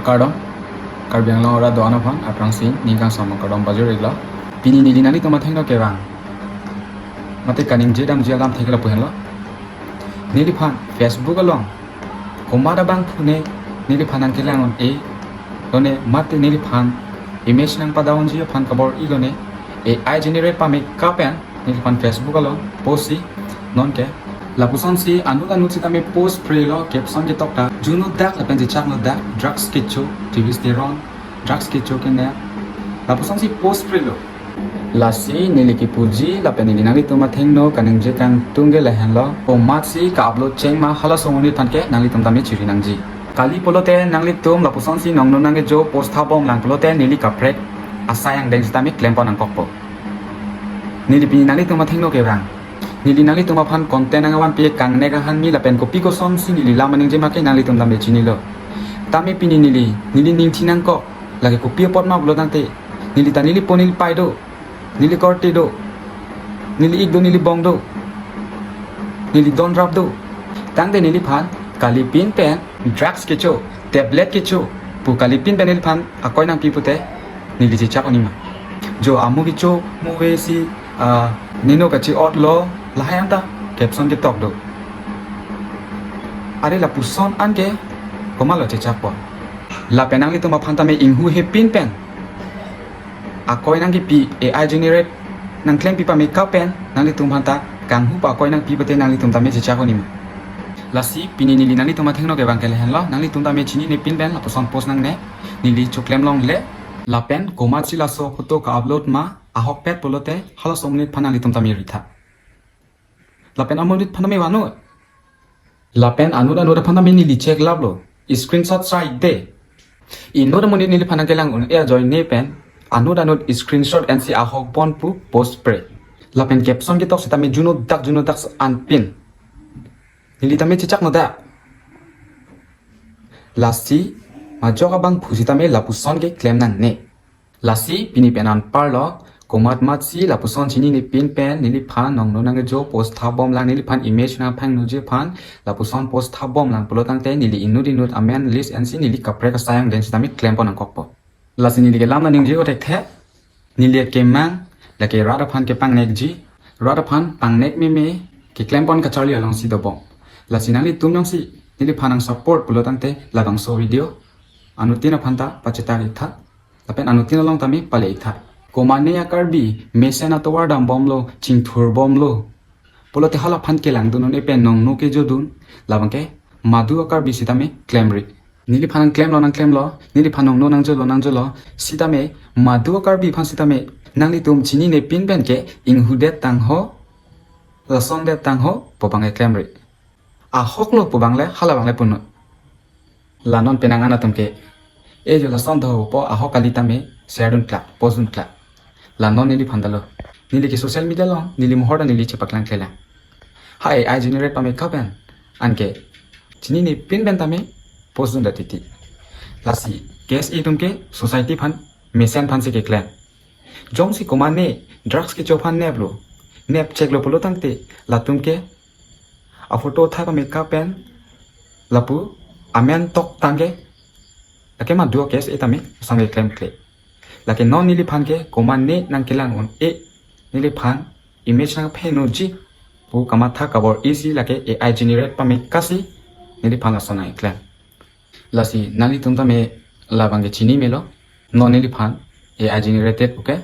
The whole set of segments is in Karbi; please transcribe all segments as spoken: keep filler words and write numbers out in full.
Kardom, Karbi Anglong arat do-an aphan aphrangsi ning kangsam kardom pajir-iklo. Pini neli nanglitum athengno kevang mate kaningje damji alamthe ke lapu henlo. Neliphan Facebook along komat abangphu ne neliphan nangkelang un-e lone mate neliphan image nangpadam unji aphan kabor-i lone, A I generate pame kapen neliphan Facebook along post si nonke lapusonsi anut anut sitame post prelo, caption ketok ta juno dak lapen chechakno dak, drugs kecho, T V Teron, drugs kecho kene, lapusonsi post prelo. Lasi neli kipuji lapen neli nanglitum athengno kaningje kangtung ke lahenlo, komatsi ka-upload cheng ma halaso amonit aphan ke nanglitum tame chiri nangji. Kali pulote nanglitum lapusonsi nongno nangkejo post thabomlang pulote neli kaprek asai angdeng sitame klempon nangkokpo. Neli pini nanglitum athengno kevang, neli nanglitum aphan content nangvanpi kangnek ahan mi lapen kopi kosonsi neli lam aningje ma ke nanglitum tame chinilo. Tame pini neli, neli ning thi nangkok, lake kopi apot ma pulo tangte, neli ta neli po neli pai do, neli korte do, neli ik do, neli bong do, neli don rap do. Tangte neliphan kalipin pen drugs kecho, tablet kecho pu kalipin pen neliphan akoi nangpi pute neli chechak un-e ma? Jo amu kecho muve si, ah, neno kachi-otlo, lahai anta caption ketok do. Are lapuson anke komatlo chechakpo? Lapen nanglitum aphan tame inghu hepin pen akoi nangkepi, A I generate nangklempi pame kapen nanglitum aphan ta kanghu pa akoi nangpi pute nanglitum tame chechak un-e ma? Lasi pini neli nanglitum athengno kevang ke lahenlo, nanglitum tame chininepin pen lapuson post nangne, neli choklem longle. Lapen komatsi laso photo ka-upload ma ahokpet pulote halaso amonit aphan nanglitum tame ritha. Lapen amonit aphan tame vanu. Lapen anut anut aphan tame neli check laplo, screenshot sai de. Inut amonit neliphan nangkelang un-e ajoine pen anut anut screenshot ensi ahokpon pu post pre. Lapen caption ketok sitame juno dak juno dak anpin. Neli tame chechakno dak. Lasi majok abangphu sitame lapuson keklem nangne. Lasi pini pen anparlo, komat matsi lapuson chininepin pen neliphan nongno nangkejo post thabomlang, neliphan image nangphangnoji aphan lapuson post thabomlang pulo tangte neli inut inut amen list ensi neli kaprek asai angdeng sitame klempon nangkokpo. Lasi neli ke lam naningje-o thekthe, neli kemang lake rat aphan kepangnekji, rat aphan pangnek meme keklempon kacharli alongsi dobom. Lasi nanglitum jongsi neliphan nangsupport pulo tangte labangso video anuttin aphan ta pachetak-iktha, lapen anuttin along tame pale-iktha. Komane a-Karbi mesen atovar dambomlo, chingthurbomlo pulote halaphan kelangdun un-e pen nongno kejodun, labang ke madu a-Karbi sitame klemri. Neliphan nangklemlo nangklemlo, neliphan nongno nangjolo nangjolo sitame madu a-Karbi aphan sitame nanglitum chininepin pen ke inghudet tangho, lasondet tangho pu abang ke klemri. Ahoklo pu abang le hala abang le punoi. La non penang an atum ke, e jo lason dopo ahok kali tame share dunklak, post dunklak. La non neliphan ta lo. Neli ke social media along neli mohor ta neli chepaklangklelang. Ha A I generate pame kapen anke chininepin pen tame post dundet titi. Lasi case atum ke society aphan mesen aphansi keklem. Jongsi komane drugs kecho aphan neplo, nep cheklo pulo tangte latum ke aphoto thai pame kapen lapu amen tok tangke lake madu a-case tame asang keklemkle. Lake non neliphan ke komane nangkelang un-e, neliphan image nangphangnoji pu kamatha kabor-isi lake A I generate pame kasi neliphan lason nangklem. Lasi nanglitum tame labang ke chini melo, non neliphan A I generated puke.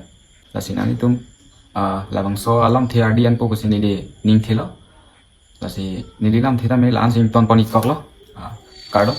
Lasi nanglitum, ah, labangso alamthe ardi anpo pusi neli ning thelo. Lasi neli lamthe tame la-ansi ingtonpon-ikkoklo. Ah, kardom.